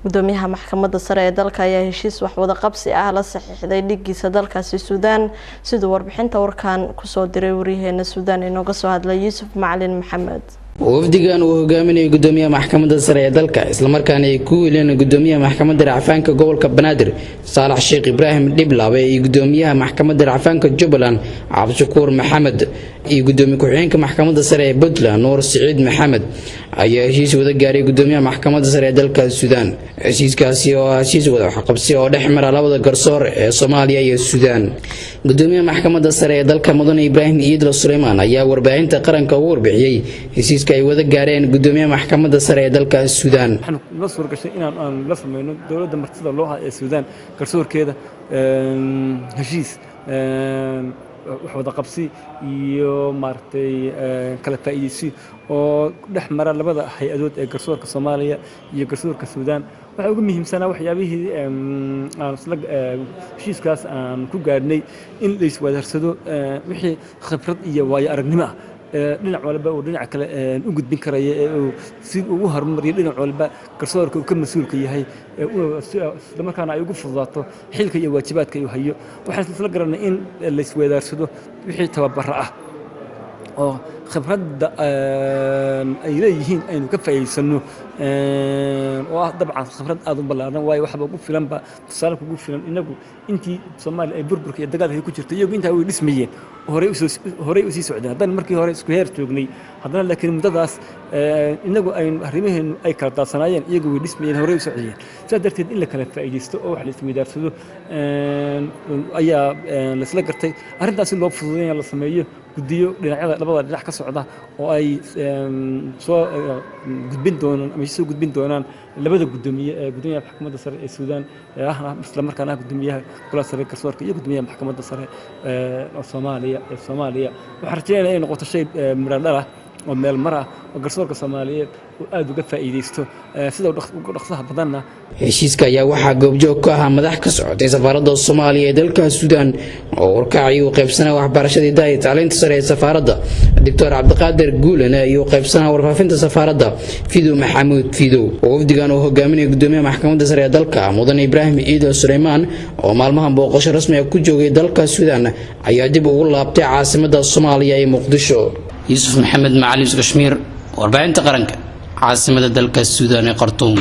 Gudoomiyaha maxkamadda sare ee dalka ayaa heshiis waxwada qabsi ah la saxiixday dhigiisa dalkaasi Suudaan, siduu warbixinta warkan kusoo diray waryaheena Suudaan inooga soo hadlay Yuusuf Macalin Maxamed. Wafdigan uu hogaaminayay gudoomiyaha maxkamadda sare ee dalka, islamarkaana ay ku weleen gudoomiyaha maxkamadda racfaanka gobolka Banaadir Saalax Sheekh Ibraahim Dhiblaabe iyo gudoomiyaha maxkamadda racfaanka Jubbaland Cabdishakuur Maxamed iyo gudoomiye ku-xigeenka maxkamadda sare ee Puntland Nuur Siciid Maxamed, ayaa heshiis wada gaaray gudoomiyaha maxkamadda sare ee dalka Suudaan. Heshiiskaasi oo ah heshiis wada waxqabsi oo dhex mara labada garsoor ee Soomaaliya iyo Suudaan. Gudoomiyaha maxkamadda sare ee dalka, Mudane Ibraahim Iidlo Suleymaan, ayaa warbaahinta qaranka ugu warbixiyey heshiiska ay wada gaareen gudoomiyaha maxkamadda sare ee dalka Suudaan. Waxaan noo suuragashay inaan aan la sameyno dowladda martida loo ah ee Suudaan garsoorkeeda heshiis wax wada qabsi iyo maaragtay kala faa'iidaysi oo dhex mara labada hay-adood ee garsoorka Soomaaliya iyo garsoorka Suudaan. Waxaa ugu muhiimsanaa waxyaabihii aan isla heshiiskaas aan ku gaadhnay in la iswadaarsado wixii khibrad iyo waayo aragnimo ah dhinac walba uu dhinac kale u gudbin karaya ee uu si ugu horumariyo dhinac walba garsoorka uu ka mas-uulka yahay, isla markaana ay ugu fududaato xilka iyo waajibaadka uu hayo. Waxaan isla garanay in la isweydaarsado wixii tababaro ah oo khibradda ay leeyihiin aynu ka faa'iidaysano, oo ah dabcan khibrad aad u ballaaran, waayo waxba ugu filanba tusaale kugu filan inagu intii Soomaaliya ay burburka iyo dagaalka ku jirtay, iyagu intaa way dhismayeen, horey usoo horey usii socdeen. Haddana markii hore isku heer joognay, haddana laakiin muddadaas inagu aynu arrimaheenu ay kala daadsanaayeen, iyagu way dhismayeen, horey u socdeen. Sidaas darteed in la kala faa'iidaysto oo wax la isweydaarsado ayaa laisla gartay. Arrintaas si loo fududeynaya la sameeyo guddiyo dhinacyada labada dhinac ka socda oo ay soo gudbin doonaan ama soo gudbin doonaan labada guddoomiye ee gudoomiyaha maxkamadda sare ee Suudaan ee ahna isla markaana gudoomiyaha golaha sare garsoorka iyo gudoomiyaha maxkamadda sare ee Soomaaliya ee Soomaaliya. Waxaan rajaynayaa inay noqoto shay midho dhal ah oo meel mar ah oo garsoorka Soomaaliyeed uu aad uga faa'iidaysto sida ugu dhaqsaha badanna. Heshiiska ayaa waxaa goobjoog ka ahaa madax ka socotay safaaradda Soomaaliya ee dalka Suudaan oo warkacay uu qaybsanaa waxbarashada hidaha iyo tacliinta sare ee safaaradda, Doctor Cabdiqaadir Guulane, iyo qaybsanaha warfaafinta safaaradda, Fidow Maxamuud Fidow. Wafdigan uu hogaaminaya gudoomiyaha maxkamadda sare ee dalka, Mudane Ibraahim Ciido Suleymaan, oo maalmahan booqasho rasmi ah ku joogay dalka Suudaan, ayaa dib ugu laabtay caasimada Soomaaliya ee Muqdisho. Yuusuf Maxamed Macalin Kashmiir, warbaahinta qaranka, caasimada dalka Suudaan ee Khartuum.